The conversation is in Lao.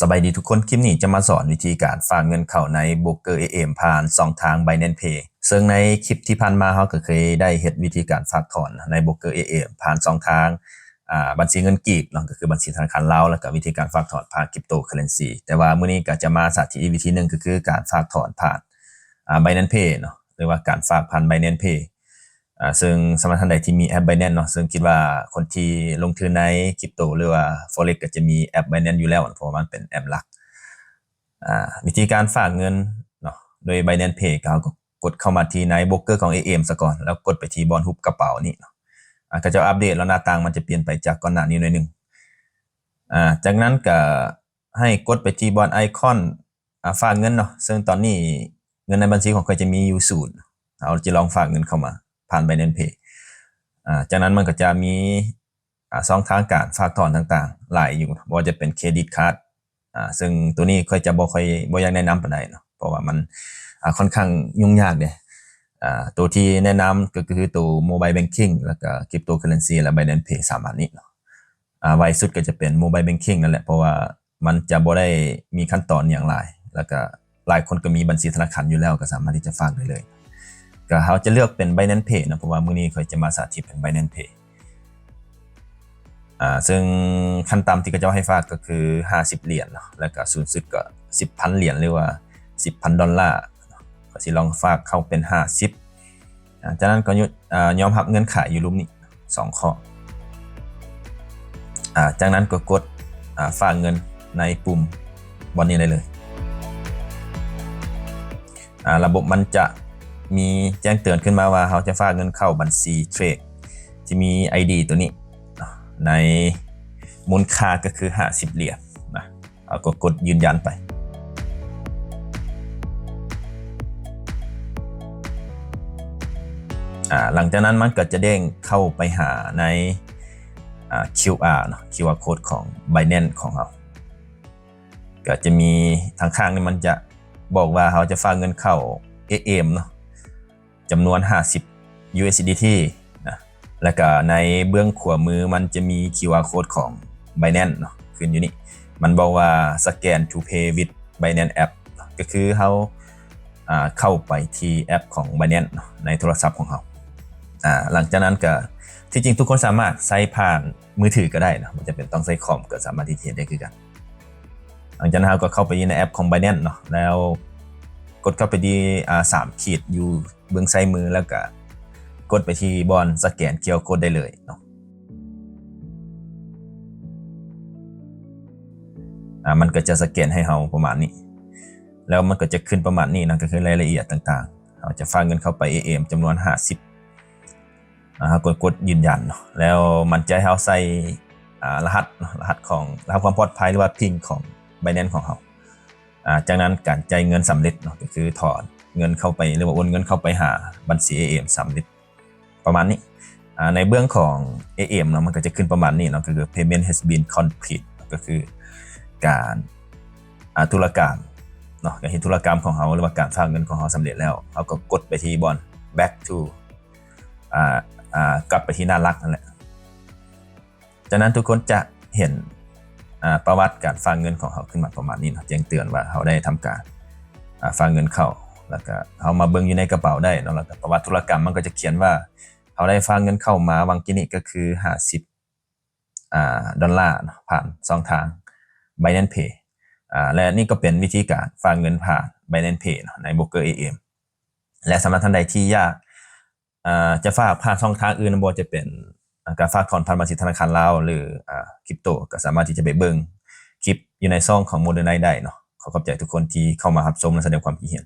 ສະບາຍດີທຸກຄົນ, ຄລິບນີ້ຈະມາສອນວິທີການຝາກເງິນເຂົ້າໃນໂບຣກເກີ ເອເອັມ ຜ່ານຊ່ອງທາງ Binance Pay ເຊິ່ງໃນຄລິບທີ່ຜ່ານມາເຮົາກໍເຄີຍໄດ້ເຮັດວິທີການຝາກຖອນໃນໂບຣກເກີ ເອເອັມ ຜ່ານຊ່ອງທາງ ອ່າ ບັນຊີເງິນກີບເນາະ ກໍຄືບັນຊີທະນາຄານລາວ ແລ້ວກໍວິທີການຝາກຖອນຜ່ານ Cryptocurrency ແຕ່ວ່າມື້ນີ້ກໍຈະມາສາທິດອີກວິທີໜຶ່ງ ກໍຄືການຝາກຖອນຜ່ານ ອ່າ Binance Pay ເນາະ ຫຼືວ່າການຝາກຜ່ານ Binance Pay ອ່າ ເຊິ່ງສຳລັບທ່ານໃດທີ່ມີແອັບ Binance ເນາະ ເຊິ່ງຄິດວ່າຄົນທີ່ລົງທຶນໃນ Crypto ຫຼືວ່າ Forex ກໍຈະມີແອັບ Binance ຢູ່ແລ້ວ ເພາະວ່າມັນເປັນແອັບຫຼັກ. ອ່າ ວິທີການຝາກເງິນເນາະ ໂດຍ Binance Pay ກໍເຮົາກໍກົດເຂົ້າມາທີ່ໃນໂບຣກເກີຂອງ ເອເອັມ ຊະກ່ອນ ແລ້ວກົດໄປທີ່ບ່ອນຮູບກະເປົານີ້ເນາະ. ອ່າ ເຂົາເຈົ້າອັບເດດແລ້ວ ໜ້າຕ່າງມັນຈະປ່ຽນໄປຈາກກ່ອນໜ້ານີ້ໜ້ອຍໜຶ່ງ. ອ່າ ຈາກນັ້ນກໍໃຫ້ກົດໄປທີ່ບ່ອນໄອຄອນ ອ່າ ຝາກເງິນເນາະ ເຊິ່ງຕອນນີ້ເງິນໃນບັນຊີຂອງຂ້ອຍຈະມີຢູ່ສູນ. ເຮົາຈະລອງຝາກເງິນເຂົ້າມາຜ່ານ Binance Pay. ອ່າ ຈາກນັ້ນມັນກໍຈະມີ ອ່າ ຊ່ອງທາງການຝາກຖອນຕ່າງໆຫຼາຍຢູ່ ບໍ່ວ່າຈະເປັນເຄຣດິດຄາດ ອ່າ ເຊິ່ງໂຕນີ້ຂ້ອຍຈະບໍ່ຄ່ອຍ ບໍ່ຢາກແນະນຳປານໃດເນາະ ເພາະວ່າມັນ ອ່າ ຄ່ອນຂ້າງຫຍຸ້ງຍາກເດ້. ອ່າ ໂຕທີ່ແນະນຳກໍຄືໂຕ Mobile Banking ແລ້ວກໍ Cryptocurrency ແລະ Binance Pay ສາມອັນນີ້ເນາະ. ອ່າ ໄວສຸດກໍຈະເປັນ Mobile Banking ນັ້ນແຫຼະ ເພາະວ່າມັນຈະບໍ່ໄດ້ມີຂັ້ນຕອນຫຍັງຫຼາຍ ແລ້ວກໍຫຼາຍຄົນກໍມີບັນຊີທະນາຄານຢູ່ແລ້ວ ກໍສາມາດທີ່ຈະຝາກໄດ້ເລີຍ. ກໍເຮົາຈະເລືອກເປັນ Binance Pay ເນາະ ເພາະວ່າມື້ນີ້ຂ້ອຍຈະມາສາທິດເປັນ Binance Pay. ອ່າ ເຊິ່ງຂັ້ນຕ່ຳທີ່ເຂົາເຈົ້າໃຫ້ຝາກກໍຄືຫ້າສິບຫຼຽນເນາະ ແລ້ວກໍສູງສຸດກໍສິບພັນຫຼຽນ ຫຼືວ່າສິບພັນດອນລາ. ຂ້ອຍຊິລອງຝາກເຂົ້າເປັນຫ້າສິບ. ອ່າ ຈາກນັ້ນກໍຍ- ອ່າ ຍອມຮັບເງື່ອນໄຂຢູ່ລຸ່ມນີ້ສອງຂໍ້. ອ່າ ຈາກນັ້ນກໍກົດ ອ່າ ຝາກເງິນໃນປຸ່ມບ່ອນນີ້ໄດ້ເລີຍ. ອ່າ ລະບົບມັນຈະມີແຈ້ງເຕືອນຂຶ້ນມາວ່າເຮົາຈະຝາກເງິນເຂົ້າບັນຊີເທຣດທີ່ມີໄອດີໂຕນີ້ເນາະ ໃນມູນຄ່າກໍຄືຫ້າສິບຫຼຽນນະ. ເຮົາກໍກົດຢືນຢັນໄປ. ອ່າ ຫຼັງຈາກນັ້ນມັນກໍຈະເດ້ງເຂົ້າໄປຫາໃນ ອ່າ ຄິວອາເນາະ ຄິວອາໂຄດຂອງ Binance ຂອງເຮົາ. ກໍຈະມີທາງຂ້າງນີ້ມັນຈະບອກວ່າເຮົາຈະຝາກເງິນເຂົ້າ ເອເອັມ ເນາະ ຈຳນວນຫ້າສິບ USDT ນະ ແລ້ວກະໃນເບື້ອງຂວາມືມັນຈະມີ QR code ຂອງ Binance ເນາະ ຂຶ້ນຢູ່ນີ້ ມັນບອກວ່າ Scan to pay with Binance app ກໍຄືເຮົາ ອ່າ ເຂົ້າໄປທີ່ແອັບຂອງ Binance ເນາະ ໃນໂທລະສັບຂອງເຮົາ. ອ່າ ຫຼັງຈາກນັ້ນກະ ທີ່ຈິງທຸກຄົນສາມາດໃຊ້ຜ່ານມືຖືກໍໄດ້ເນາະ ບໍ່ຈຳເປັນຕ້ອງໃຊ້ຄອມ ກໍສາມາດທີ່ຈະເຮັດໄດ້ຄືກັນ. ຫຼັງຈາກນັ້ນເຮົາກໍເຂົ້າໄປຢູ່ໃນແອັບຂອງ Binance ເນາະ ແລ້ວກົດເຂົ້າໄປທີ່ ອ່າ ສາມຂີດຢູ່ເບື້ອງຊ້າຍມື ແລ້ວກະກົດໄປທີ່ບ່ອນສະແກນ QR code ໄດ້ເລີຍເນາະ. ອ່າ ມັນກໍຈະສະແກນໃຫ້ເຮົາປະມານນີ້ ແລ້ວມັນກໍຈະຂຶ້ນປະມານນີ້ເນາະ ກໍຄືລາຍລະອຽດຕ່າງໆ ເຮົາຈະຝາກເງິນເຂົ້າໄປ ເອເອັມ ຈຳນວນຫ້າສິບ ອ່າ ເຮົາກໍກົດຢືນຢັນເນາະ ແລ້ວມັນຈະໃຫ້ເຮົາໃສ່ ອ່າ ລະຫັດເນາະ ລະຫັດຂອງ ລະຫັດຄວາມປອດໄພ ຫຼືວ່າ PIN ຂອງ Binance ຂອງເຮົາ. ອ່າ ຈາກນັ້ນການຈ່າຍເງິນສຳເລັດເນາະ ກໍຄືຖອນເງິນເຂົ້າໄປ ຫຼືວ່າໂອນເງິນເຂົ້າໄປຫາບັນຊີ ເອເອັມ ສຳເລັດ ປະມານນີ້. ອ່າ ໃນເບື້ອງຂອງ ເອເອັມ ເນາະ ມັນກໍຈະຂຶ້ນປະມານນີ້ເນາະ ກໍຄື Payment has been complete ກໍຄືການ ອ່າ ທຸລະກຳເນາະ ການເຮັດທຸລະກຳຂອງເຮົາ ຫຼືວ່າການຝາກເງິນຂອງເຮົາສຳເລັດແລ້ວ ເຮົາກໍກົດໄປທີ່ບ່ອນ back to ອ່າ ອ່າ ກັບໄປທີ່ໜ້າຫຼັກນັ້ນແຫຼະ. ຈາກນັ້ນທຸກຄົນຈະເຫັນ ອ່າ ປະຫວັດການຝາກເງິນຂອງເຮົາຂຶ້ນມາປະມານນີ້ເນາະ ແຈ້ງເຕືອນວ່າເຮົາໄດ້ທຳການ ອ່າ ຝາກເງິນເຂົ້າ ແລ້ວກະເຮົາມາເບິ່ງຢູ່ໃນກະເປົາໄດ້ເນາະ ແລ້ວກະປະຫວັດທຸລະກຳມັນກໍຈະຂຽນວ່າເຮົາໄດ້ຝາກເງິນເຂົ້າມາຫວ່າງກີ້ນີ້ກໍຄືຫ້າສິບ ອ່າ ດອນລາເນາະ ຜ່ານຊ່ອງທາງ Binance Pay ອ່າ ແລະ ນີ້ກໍເປັນວິທີການຝາກເງິນຜ່ານ Binance Pay ເນາະ ໃນໂບຣກເກີ ເອເອັມ ແລະ ສຳລັບທ່ານໃດທີ່ຢາກ ອ່າ ຈະຝາກຜ່ານຊ່ອງທາງອື່ນ ບໍ່ວ່າຈະເປັນ ອ່າ ການຝາກຖອນຜ່ານບັນຊີທະນາຄານລາວ ຫຼື ອ່າ ຄຣິບໂຕ ກໍສາມາດທີ່ຈະໄປເບິ່ງຄລິບຢູ່ໃນຊ່ອງຂອງ Modern Knight ໄດ້ເນາະ. ຂໍຂອບໃຈທຸກຄົນທີ່ເຂົ້າມາຮັບຊົມ ແລະ ສະແດງຄວາມຄິດເຫັນ.